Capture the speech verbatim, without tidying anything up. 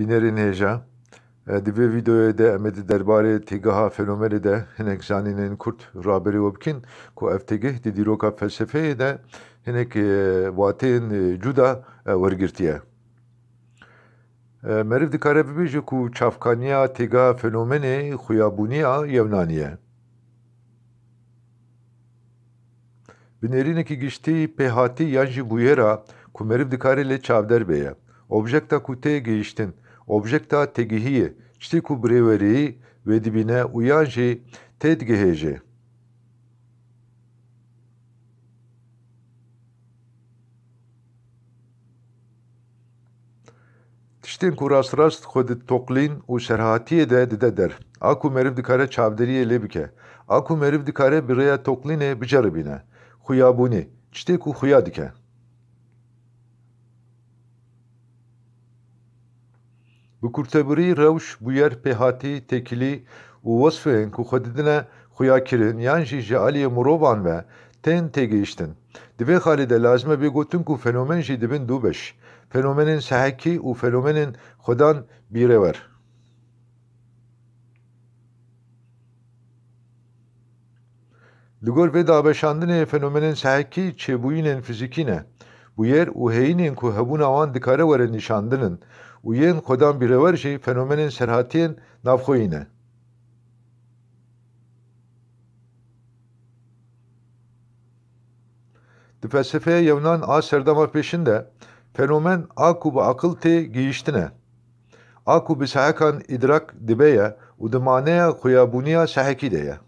Bînerên hêja, e, di vê vîdeoyê de em ê di derbarê têgeha fenomenê de hinek zanînên kurt raberê we bikin ku ev têgeh di dîroka felsefeyê de hinek, e, wateyên, e, cuda, e, wergirtiye. E, meriv dikare bibêje ku çavkaniya têgeha fenomenê xuyabûniya yewnanî ye. Bi nêrînekî giştî pêhatî yan jî bûyera ku meriv dikare lê çavdêr bêye. Objekta ku tê gihîştin, objekta têgihiyê, tiştê ku birêwerî wê dibîne û yan jî tê digihêje. Tiştên ku rast rast xwe di toklîn û serhatiyê de dide der, a ku meriv dikare çavdêriyê lê bike, a ku meriv dikare bi rêya toklînê biceribîne, xuyabûnî, tiştê ku xuya dike. Bi kurtebirî rewş, bûyer, pêhatî, têkilî û wesfên ku xwe didine xuyakirin yan jî ji aliyê mirovan ve tên têgihiştin. Di vê xalê de lazim e bê gotin ku fenomen jî dibin du beş, fenomenên sehekî û fenomenên xwedan bîrewer. Li gor vê dabeşandinê fenomenên sehekî çêbûyînên fizîkî ne. Bûyer û heyînên ku hebûna wan dikare were nîşandinin û yên xwedan bîrewer jî fenomenên serhatiyên navxweyî ne. Di felsefeya yewnan a serdema pêşin de fenomen a ku bi aqil tê gihîştin e, a ku bi sehekan îdrak dibe ye û di maneya xuyabûniya sehekî de ye.